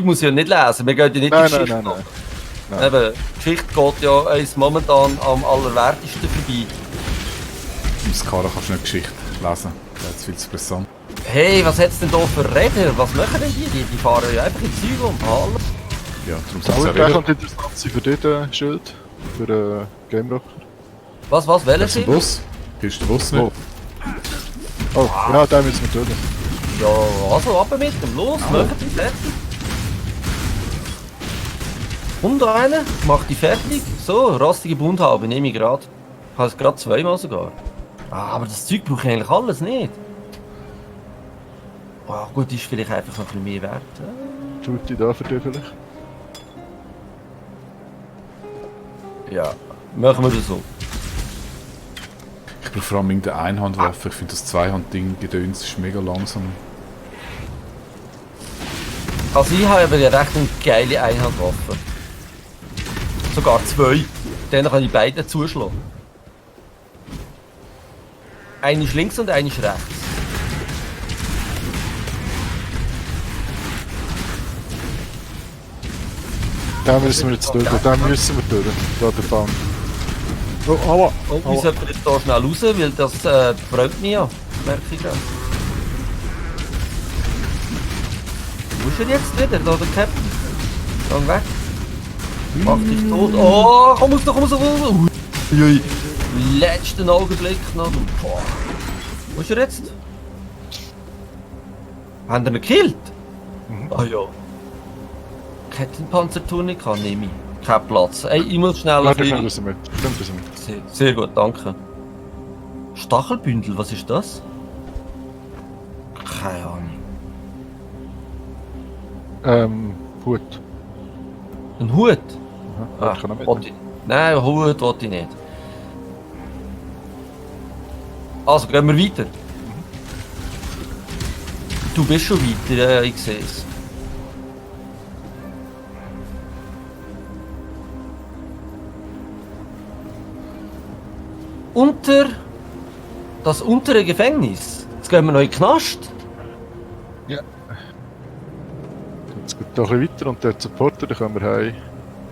Zeug muss ich ja nicht lesen, wir gehen ja nicht Nein, in die Geschichte. nein. Eben, die Geschichte geht ja uns momentan am allerwertesten vorbei. Im Skara kannst du nicht Geschichte lesen. Das ist viel zu interessant. Hey, was hat's denn da für Räder? Was machen denn die? Die fahren ja einfach in Zeug um. Hallo. Ja, darum Das sind auch sie ja gleich wieder. und interessant sein für dort Schild. Für Game Rocker. Was, Das welcher ist ein Schild? Bus. Kennst du den Bus nicht? Oh, genau, den müssen wir töten. Ja, also ab mit dem. Los, machen die fertig. Und einer, mach die fertig. So, rastige Bundhaube, nehme ich gerade. Ich habe es gerade zweimal sogar. Ah, aber das Zeug brauche ich eigentlich alles nicht. Ah, gut, ist vielleicht einfach noch ein bisschen mehr wert. Tut die da für dich vielleicht? Ja, machen wir das so. Ich brauche vor allem irgendeine Einhandwaffe. Ich finde das Zweihand-Ding Gedöns ist mega langsam. Also ich habe aber ja recht eine geile Einhandwaffe. Sogar zwei. Dann kann ich beide zuschlagen. Eine ist links und eine ist rechts. Den müssen wir jetzt töten, den müssen wir töten. Da der Baum. Oh, aua! Und wir sollten jetzt hier schnell raus, weil das freut mich ja. Merke ich gerade. Wo ist er jetzt wieder, da der Captain? Gang weg. Mach dich tot. Oh, komm raus, komm raus, komm raus. Ui. Letzten Augenblick noch. Boah. Wo ist er jetzt? Haben wir ihn gekillt? Ah ja. Kettenpanzertunika nehme ich. Kein Platz. Ey, ich muss schnell Warte, ich fliegen. nehme das mit. Ich nehme das mit. Sehr gut, danke. Stachelbündel, was ist das? Keine Ahnung. Hut. Ein Hut? Ja, ich kann auch Will ich- Nein, Hut will ich nicht. Also, gehen wir weiter. Du bist schon weiter, ich sehe es. Das untere Gefängnis. Jetzt gehen wir noch in den Knast. Ja. Jetzt geht noch ein bisschen weiter und der Supporter, da können wir heim.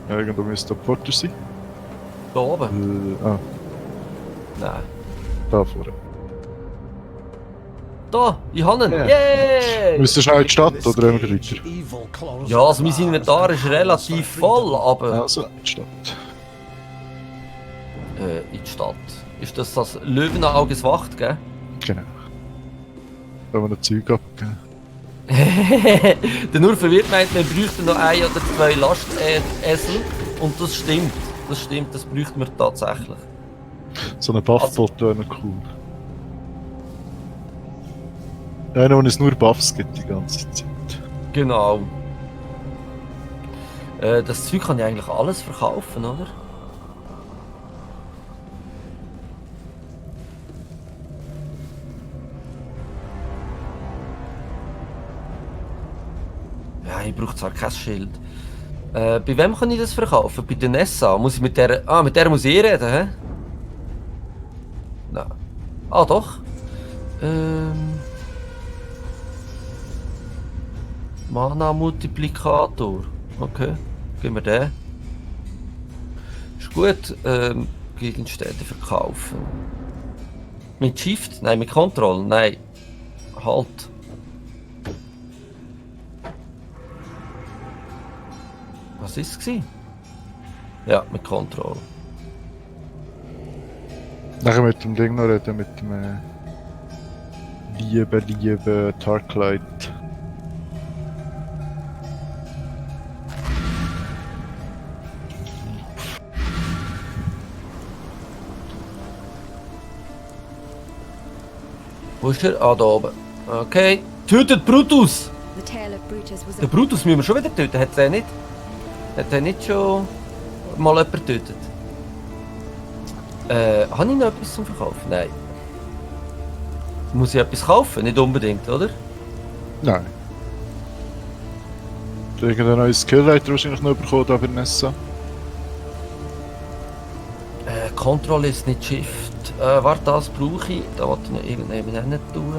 Ja, irgendwo müsste der Supporter sein. Da oben. Nein. Da vorne. Da, ich habe ihn. Ja. Yay! Müssen wir schnell in die Stadt oder gehen wir weiter? Ja, also mein Inventar ist relativ voll, aber Also, in die Stadt. in die Stadt. Ist das Löwenauges Wacht, gell? Genau. Da haben wir noch Zeug abgegeben. Der nur verwirrt meint, wir bräuchten noch ein oder zwei Lastesel. Und das stimmt. Das bräuchten wir tatsächlich. So ein Buffbot wäre noch cool. Einer, wo es nur Buffs gibt die ganze Zeit. Genau. Das Zeug kann ich eigentlich alles verkaufen, oder? Ja, ich brauche zwar kein Schild. Bei wem kann ich das verkaufen? Bei der Nessa? Muss ich mit der... Ah, mit der muss ich reden, hä? Nein. Ah, doch. Mana-Multiplikator. Okay, gehen wir den. Ist gut. Gegenstände verkaufen. Mit Shift? Nein, mit Control? Nein. Halt. Was ist es? Ja, mit Control. Nachher mit dem Ding noch reden, mit dem liebe Tarklight. Wo ist er? Ah, da oben. Okay. Tötet Brutus! Der Brutus müssen wir schon wieder töten, hat er nicht? Hat er nicht schon mal jemanden getötet? Habe ich noch etwas zum Verkaufen? Nein. Muss ich etwas kaufen? Nicht unbedingt, oder? Nein. Irgendein neues Skillrate wahrscheinlich noch bekommen, da bei Nessa. Control ist nicht Shift. Warte, das brauche ich. Da wollte ich noch irgendjemand nicht tun.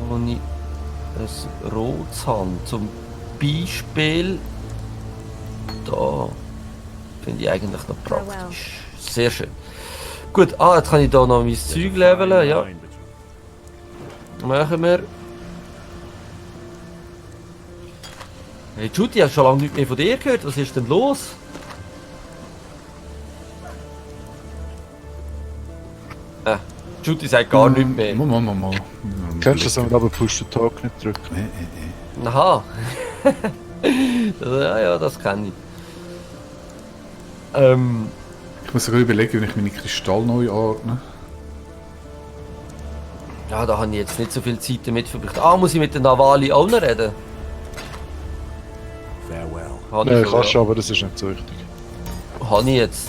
Wo ich ein rotes haben. Zum Beispiel da. Finde ich eigentlich noch praktisch. Sehr schön. Gut, jetzt kann ich da noch mein Zeug leveln, ja. Machen wir. Hey Judy, ich habe schon lange nichts mehr von dir gehört. Was ist denn los? Judy sagt gar nichts mehr. Mal. Kennst du das, wenn man aber Push to Talk nicht drückt? Aha. Ja, das kann ich. Ich muss sogar überlegen, wie ich meine Kristalle neu ordne. Ja, da habe ich jetzt nicht so viel Zeit damit verbracht. Muss ich mit der Navali auch noch reden? Habe Nein, ich kannst schon, du, aber das ist nicht so wichtig. ja. Habe ich jetzt.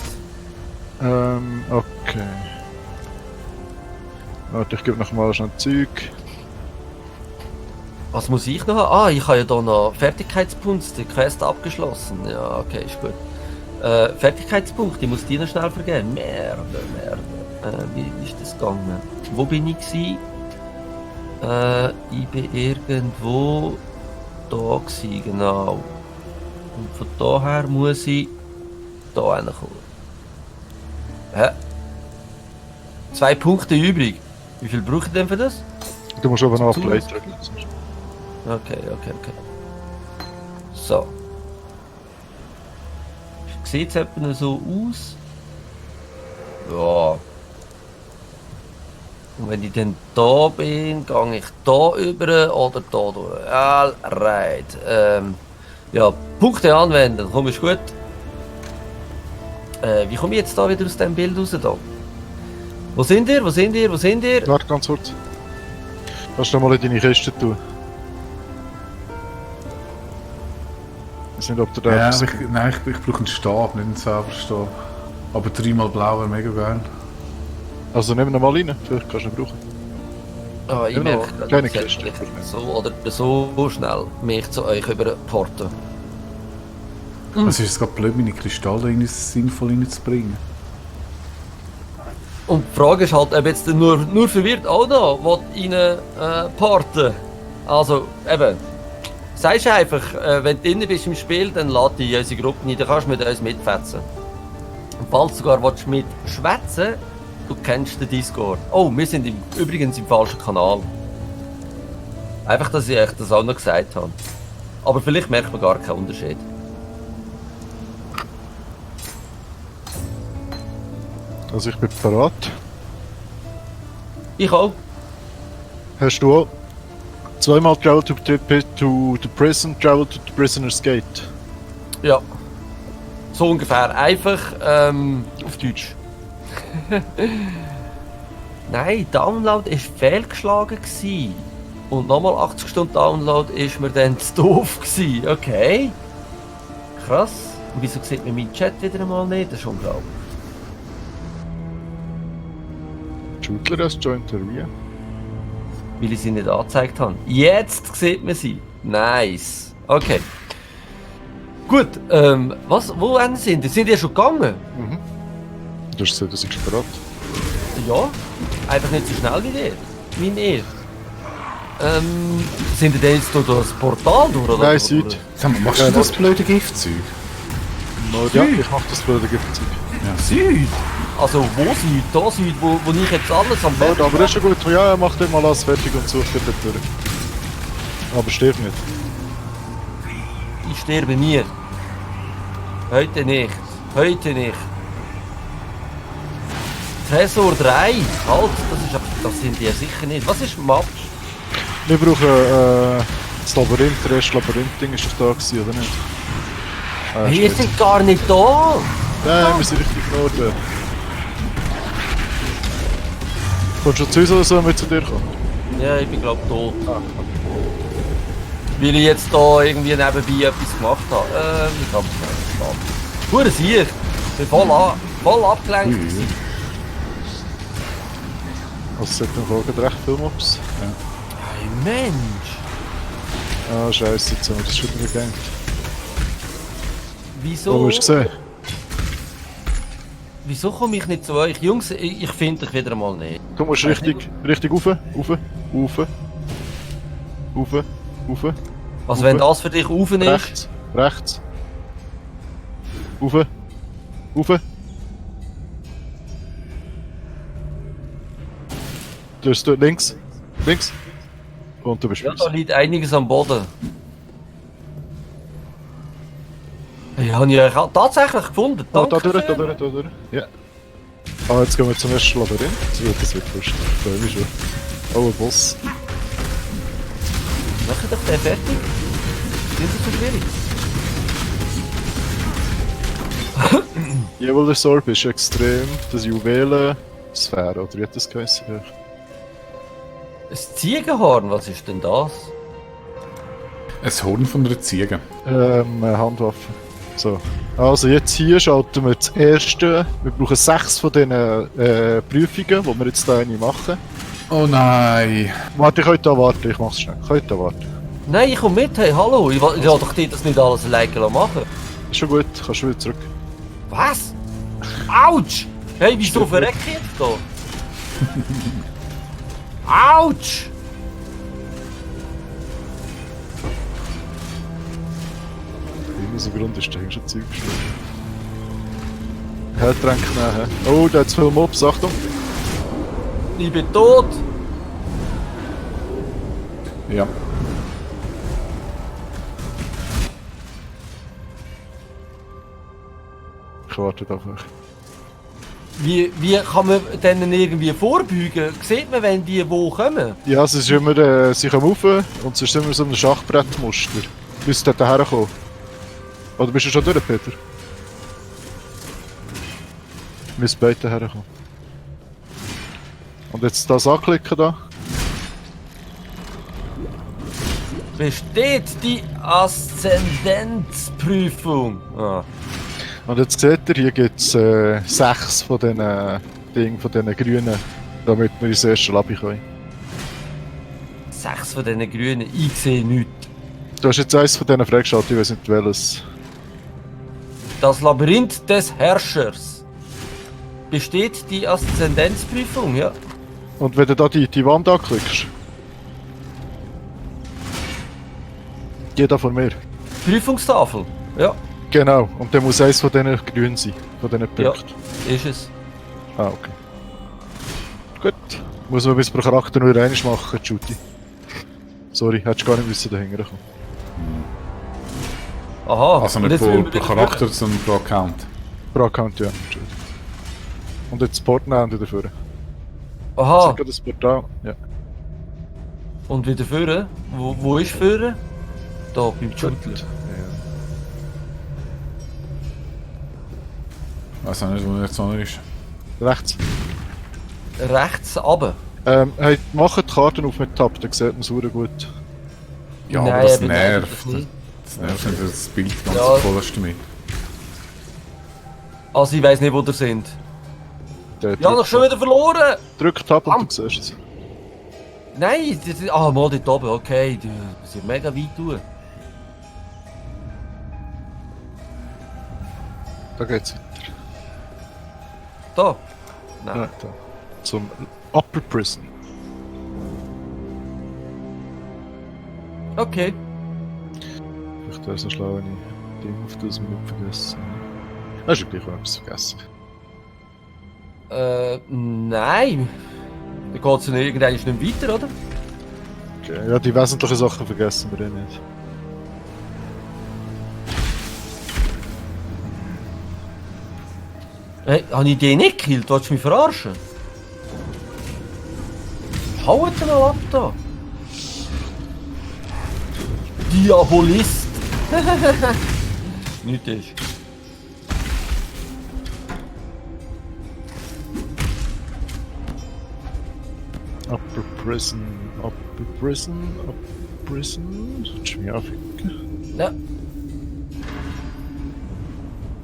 Okay. Warte, ich gebe noch mal schnell Zeug. Was muss ich noch haben? Ich habe ja da noch Fertigkeitspunkte, die Quest abgeschlossen. Ja, okay, ist gut. Fertigkeitspunkte, ich muss die noch schnell vergeben. Merde. Wie ist das gegangen? Wo bin ich gewesen? Ich bin irgendwo da gewesen, genau. Und von daher muss ich da hinkommen. Hä? 2 Punkte übrig. Wie viel brauche ich denn für das? Du musst aber noch auf Zu- Play drücken. Okay. So. Sieht es etwa so aus? Ja. Und wenn ich dann da bin, gehe ich da über oder da durch. Alright. Ja, Punkte anwenden, komm, ist gut. Wie komme ich jetzt da wieder aus dem Bild raus? Da? Wo sind ihr? Warte ganz kurz. Kannst du noch mal in deine Kiste tun? Ich weiß nicht, ob du da Ja, einfach- ich brauche einen Stab, nicht einen Zauberstab. Aber 3-mal blau wäre mega geil. Also nimm ihn mal rein, vielleicht kannst du ihn brauchen. Ich Genau, merke gerade, kleine ich sollte Kiste. vielleicht so oder so schnell mich zu euch überporten. Es ist jetzt gerade blöd, meine Kristalle irgendwie sinnvoll reinzubringen. Und die Frage ist halt, ob jetzt nur verwirrt auch noch rein porten. Also eben, sagst du einfach, wenn du drin bist im Spiel, dann lad dich in unsere Gruppe ein, dann kannst du mit uns mitfetzen. Und falls du sogar willst mit schwätzen, du kennst den Discord. Oh, wir sind übrigens im falschen Kanal. Einfach, dass ich euch das auch noch gesagt habe. Aber vielleicht merkt man gar keinen Unterschied. Also ich bin bereit. Ich auch. Hast du auch zweimal travel to the prison, travel to the prisoner's gate? Ja. So ungefähr. Einfach auf Deutsch. Nein, Download war fehlgeschlagen gewesen. Und nochmal 80 Stunden Download ist mir dann zu doof gewesen. Okay. Krass. Und wieso sieht man meinen Chat wieder einmal nicht? Das ist unglaublich. Schutler has joined the area. Weil ich sie nicht angezeigt habe. Jetzt sieht man sie. Nice. Okay. Gut, wo sind die? Sind die schon gegangen? Du hast gesagt, du bist bereit. Ja. Einfach nicht so schnell wie ihr. Sind die denn jetzt durch das Portal durch? Oder? Nein, Süd. Sag mal, machst Ja, du das blöde Giftzeug? Ja, ich mach das blöde Giftzeug. Süd? Also wo Süd? Da Süd, wo ich jetzt alles am Ja, aber das ist schon gut. Ja, mach den mal alles fertig und such dir dort durch. Aber stirb nicht. Ich sterbe nie. Heute nicht. Tresor 3. Halt, das sind die sicher nicht. Was ist Map? Wir brauchen das Labyrinth, der erste Labyrinth-Ding ist doch da gewesen, oder nicht? Wir stimmt. sind gar nicht da. Nein, wir sind richtig im Norden. Kommst du zu uns oder sollen wir zu dir kommen? Ja, ich bin glaube tot. Weil ich jetzt da irgendwie nebenbei etwas gemacht habe. Ich hab's nicht verstanden. Hure Sieg. Ich bin voll abgelenkt. gewesen. Also es hat dann folgen recht viele Mobs. Hey Mensch. Scheiße, jetzt haben wir das schon wieder gegangen. Wieso? Oh, hast du gesehen? Wieso komme ich nicht zu euch? Jungs, ich finde euch wieder mal nicht. Du musst richtig rauf. Rauf. Also wenn das für dich rauf ist... Rechts. Rauf. Du bist dort links. Und du bist Ja, da liegt einiges am Boden. Ich habe ja tatsächlich gefunden. Oh, Danke da schön. durch. Ja. Ah, jetzt gehen wir zum ersten Labyrinth. Das wird lustig. Ich freue mich schon. Oh, ein Boss. Mach doch den fertig. Ist das so schwierig? Jawohl, der Sorb ist extrem. Das Juwelen-Sphäre, oder wie hat das geheißen? Ein Ziegenhorn, was ist denn das? Ein Horn von einer Ziege. Eine Handwaffe. So. Also jetzt hier schalten wir das erste. Wir brauchen 6 von diesen Prüfungen, die wir jetzt hier eine machen. Oh nein! Warte, ich könnte da warten, ich mach's schnell. Ich könnte da warten. Nein, ich komme mit, hey, hallo. Ich will doch dir das nicht alles alleine machen. Ist schon gut, kannst schon wieder zurück. Was? Autsch! Hey, wieso verreck ich jetzt da? Autsch! Immer so Grund ist, da hängst du schon Zeug gestellt. Heiltränk nehmen. Oh, da hat's viele Mobs, Achtung. Ich bin tot! Ja. Ich warte einfach. Wie kann man denen irgendwie vorbeugen? Sieht man, wenn die wo kommen? Ja, es ist immer, sie kommen rauf und es ist immer so ein Schachbrettmuster. Bis sie dort herkommen. Oder bist du schon durch, Peter? Wir müssen beide herkommen. Und jetzt das anklicken da. Besteht die Aszendenzprüfung? Ah. Und jetzt seht ihr, hier gibt es 6 von diesen Dingen, von diesen grünen, damit wir ins erste Lobby können. 6 von diesen Grünen, ich sehe nichts. Du hast jetzt eins von diesen freigeschaltet, ich weiß nicht welches. Das Labyrinth des Herrschers. Besteht die Aszendenzprüfung, ja? Und wenn du da die Wand anklickst, geh da von mir. Prüfungstafel, ja. Genau, und dann muss eins von diesen grün sein, von diesen Punkten. Ist es. Ah, okay. Gut. Muss man bis pro Charakter nur einmal machen, Judy. Sorry, hättest gar nicht müssen dahinter kommen. Aha. Also und nicht jetzt pro, müssen wir pro wieder- Charakter, sondern pro Account. Pro Account, ja. Entschuldigung. Und jetzt das Portemonnaie dafür. Aha. Sag das Portal. Ja. Und wieder führen? Wo ist führen? Da, beim Schütteln. Ich weiß auch nicht, wo jetzt noch ist. Rechts. Rechts runter. Hey, macht die Karten auf mit Tab, dann sieht man es sehr gut. Ja, Nein, aber das eben nervt. eigentlich nicht. Das nervt, wenn das Bild ganz Ja. voll ist damit. Also ich weiss nicht, wo ihr sind. Der Ja, noch schon wieder verloren! Drück Tab und Am- du siehst es. Nein, mal dort oben, okay. Die sind mega weit durch. Da geht's weiter. Da? Nein. Ja, da. Zum Upper Prison. Okay. Vielleicht wäre es noch schlau, wenn ich Ding auf das nicht vergessen. Hast du gleich auch etwas vergessen? Nein. Da geht's ja irgendwann nicht weiter, oder? Okay. Ja, die wesentlichen Sachen vergessen wir eh nicht. Hey, habe ich die nicht gekillt? Willst du mich verarschen? Haut ihn mal ab da! Diabolist! Nicht ist. Upper Prison, Upper Prison, Upper Prison. Solltest du mich anficken? Ja.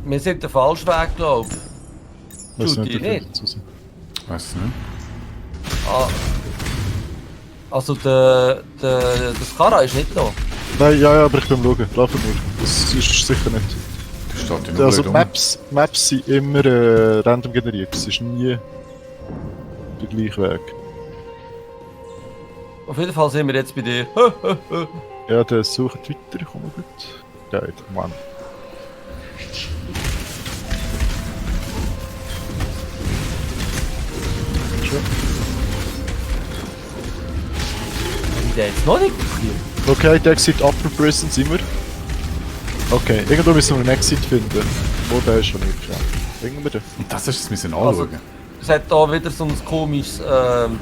Wir sind den falschen Weg, glaube ich. Weiß Tut nicht, die wie nicht? viel dazu sind. Weiß es nicht. Ah. Also das Kara ist nicht da. Nein, ja, aber ich bin am Schauen. Lauf nur. Das ist sicher nicht. Das steht ja nur Also blöd um. Maps sind immer random generiert. Es ist nie der gleiche Weg. Auf jeden Fall sind wir jetzt bei dir. Ja, der sucht weiter, komm mal gut. Geil, Mann. Schon. Haben die jetzt noch nicht gekriegt? Okay, der Exit Upper Prison sind wir. Okay, irgendwo müssen wir einen Exit finden. Wo der ist schon nicht, ja. Finden wir den? Und das ist es müssen Also- anschauen. Es hat da wieder so ein komisches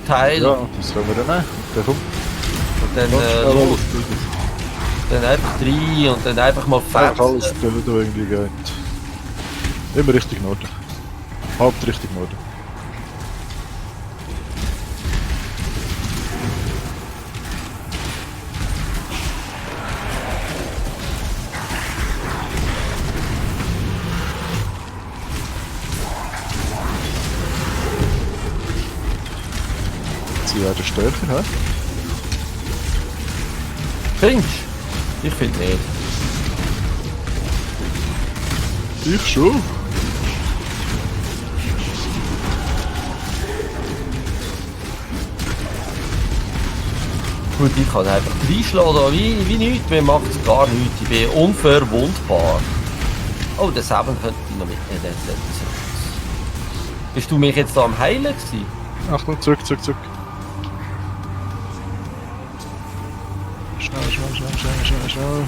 Teil. Ja, das können wir dann nehmen. Der kommt. Und dann, Alles, los. Dann einfach rein und dann einfach mal Einfach alles, fetzen. der da irgendwie geht. Immer Richtung Norden. Halb Richtung Norden. Sie werden stärker, hä? Findest du? Ich finde nicht. Ich schon. Gut, ich kann einfach reinschlagen, da wie nichts, mir macht es gar nichts, ich bin unverwundbar. Oh, der Saben könnte ich noch mitnehmen, der setzen. Bist du mich jetzt da am Heilen gewesen? Achtung, zurück. Schnell.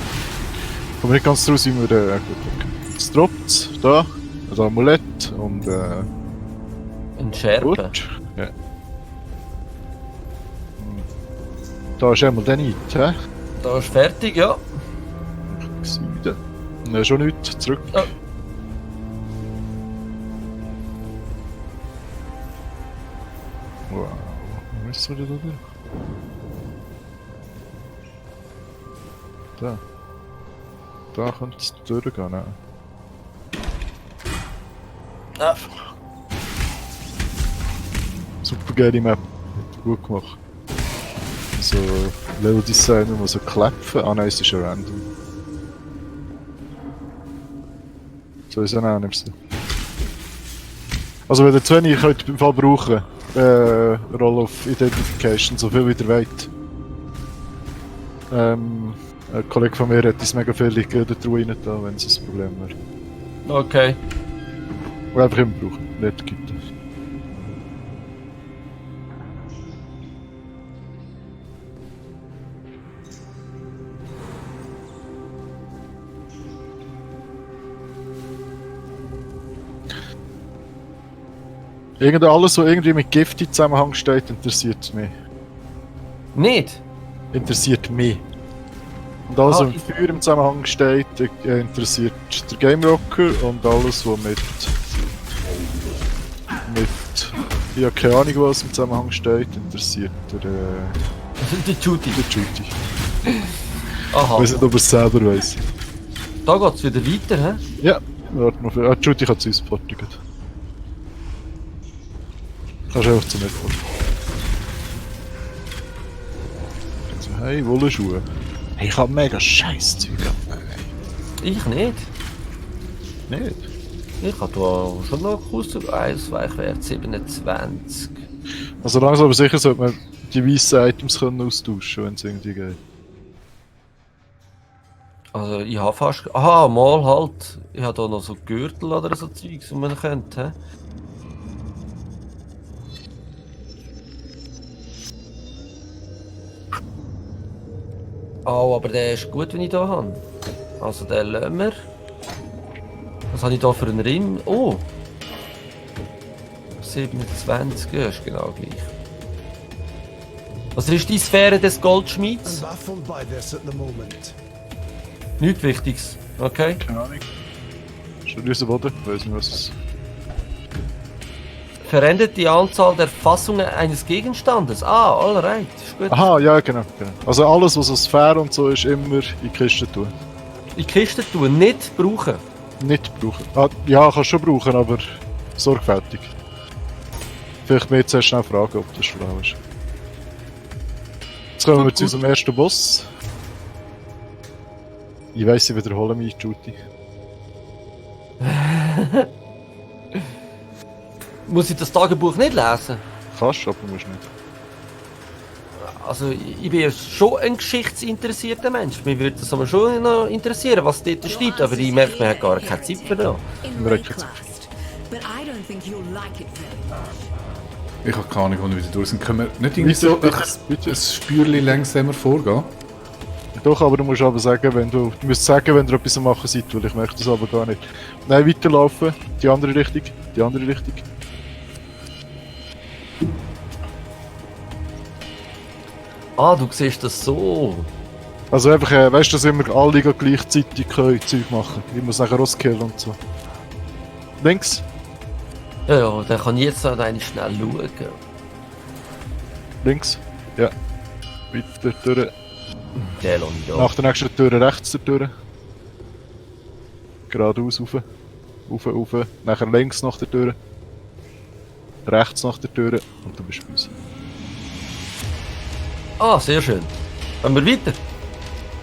Komm nicht ganz raus, sind wir gut, okay. Es droppt, da, ein Amulett und Ein Scherben. gut. Ja. Da ist einmal der nicht, hä? Da ist fertig, ja. Seide. Nein, schon nicht, zurück. Ja. Wow, wo ist wir da durch? Da. Da könnte es durchgehen, ne? Ah. Super geile Map. Hat gut gemacht. So Level Design, wo man so klepfen. Ah nein, es ist ja random. So ist es auch nicht so. Also wenn ihr zu wenig könnt im Fall brauchen, Roll of Identification, so viel wie ihr wollt. Ein Kollege von mir hat uns mega viel dort rein da, wenn es ein Problem wäre. Okay. Und einfach immer brauchen, nicht gibt es. Alles, was irgendwie mit Gift in Zusammenhang steht, interessiert mich. Nicht? Interessiert mich. Und alles, Ah, was mit Feuer im Zusammenhang steht, interessiert der Game Rocker. Und alles, was mit. Ich habe keine Ahnung, was im Zusammenhang steht, interessiert Der Judy. der Judy. Aha. Ich weiß nicht, ob er es selber weiss. Da geht's wieder weiter, hä? Ja, warte noch für. Judy kann zu uns portigen. Kannst du einfach zu mir kommen. Also, hey, Wollenschuhe. Hey, ich hab mega scheiß Zeug ab. Ich nicht. Nicht? Ich habe da schon noch gekostet. Ausweichwert 27. Also langsam aber sicher sollte man die weißen Items können austauschen, wenn es irgendwie geht. Also ich habe fast... Aha, mal halt. Ich habe da noch so Gürtel oder so Zeugs, die man könnte, hä? Oh, aber der ist gut, wenn ich da habe. Also den lassen wir. Was habe ich da für einen Ring? Oh! 27, ja, ist genau gleich. Was ist die Sphäre des Goldschmieds? I'm baffled by this at the moment. Nichts Wichtiges. Okay. Keine Ahnung. Schon unser Boden? Weiss nicht, was es Verändert die Anzahl der Fassungen eines Gegenstandes. Ah, alright. Ist gut. Aha, ja, genau. Also alles, was so Sphäre und so ist, immer in die Kiste tun. In die Kiste tun, nicht brauchen. Nicht brauchen. Ah, ja, kannst schon brauchen, aber sorgfältig. Vielleicht mir zuerst schnell fragen, ob das schlau ist. Jetzt kommen wir zu unserem ersten Boss. Ich weiss, ich wiederhole mich, Judy. Muss ich das Tagebuch nicht lesen? Kannst, aber musst nicht. Also ich bin ja schon ein geschichtsinteressierter Mensch. Mich würde das aber schon noch interessieren, was dort steht, aber ich merke, man hat gar keine Zeit für das. Wir haben keine Zeit. But I don't think you'll like it very much. Ich habe keine Ahnung, wo wir wieder durch sind. Können wir nicht irgendwie so Bitte. ein Spürchen langsamer vorgehen? Doch, aber du musst aber sagen, du musst sagen, wenn ihr etwas am machen seid, weil ich möchte das aber gar nicht. Nein, weiterlaufen, die andere Richtung, die andere Richtung. Ah, du siehst das so. Also einfach, weißt du, dass immer alle gleichzeitig Zeug machen. Ich muss nachher rauskillen und so. Links, Ja, dann kann ich jetzt noch eine schnell schauen. links, ja. Weiter durch. Den lasse ich da. Nach der nächsten Tür rechts durch. Geradeaus rauf. Rauf. Nachher links nach der Tür. Rechts nach der Tür und dann bist du bei uns. Ah, sehr schön. Gehen wir weiter?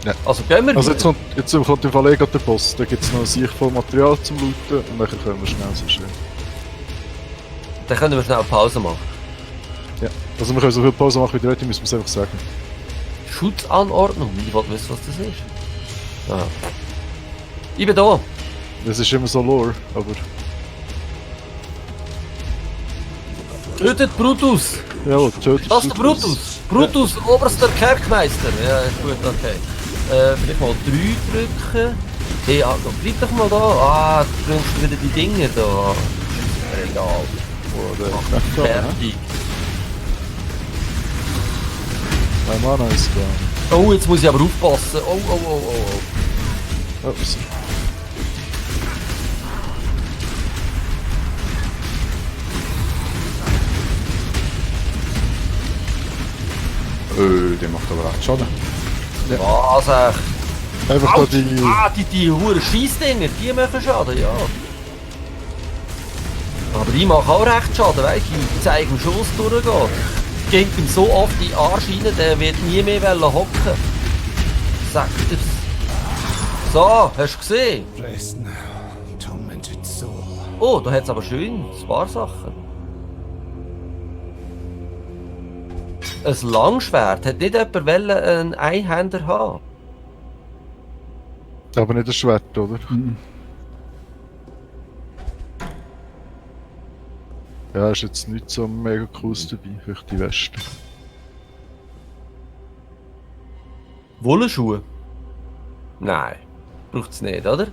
Ja. Also gehen wir Also weiter. jetzt kommt im Fall der Boss. Da gibt es noch ein Sicht voll Material zum Looten und dann können wir schnell so schön. Dann können wir schnell Pause machen. Ja. Also wir können so viel Pause machen wie die Leute, müssen wir es einfach sagen. Schutzanordnung. Ich wollte wissen, was das ist. Aha. Ich bin da. Das ist immer so Lore, aber... Tötet Brutus. Ja, tötet Das ist der Brutus. Brutus, oberster Kerkmeister. Ja, ist gut, okay. Vielleicht mal 3 drücken. Hey, bleib doch mal da. Ah, du brauchst wieder die Dinge da. Egal. Fertig. Mein Mana ist da. Oh, jetzt muss ich aber aufpassen. Oh. Ups. Der macht aber echt Schaden. Was echt? Einfach da die... Ah, die hohen Scheissdinger, die machen Schaden, ja. Aber ich mache auch recht Schaden, weißt du, ich zeige ihm schon, was durchgeht. Geht ihm so oft in den Arsch rein, der wird nie mehr hocken. Sagt er's. So, hast du gesehen? Place now, tormented soul. Oh, da hat es aber schön ein paar Sachen. Ein Langschwert. Hat nicht jemand einen Einhänder haben? Aber nicht das Schwert, oder? Ja, ist jetzt nicht so mega cooles dabei, vielleicht die Weste. Wollenschuhe? Nein. Braucht es nicht, oder?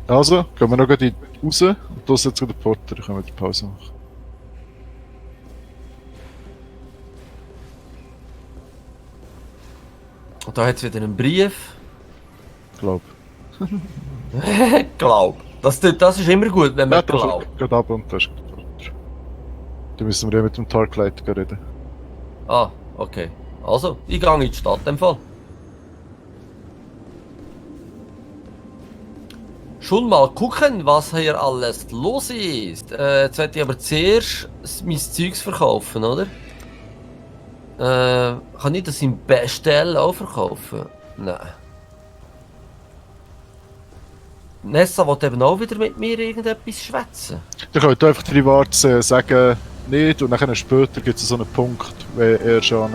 Also, gehen wir noch gleich raus und da setzt der Porter, dann können wir die Pause machen. Und da hat es wieder einen Brief. Glaub. Glaub. Das ist immer gut, wenn man glaubt. Geht ab und das ist der Porter. Dann müssen wir ja mit dem Tarkleiter reden. Ah, okay. Also, ich gehe in die Stadt im Fall. Schon mal gucken, was hier alles los ist. Jetzt werde ich aber zuerst mein Zeugs verkaufen, oder? Kann ich das im Bestell auch verkaufen? Nein. Nessa will eben auch wieder mit mir irgendetwas schwätzen. Dann könnt ihr einfach die Warts sagen, nicht und dann später gibt es so einen Punkt, wenn er schon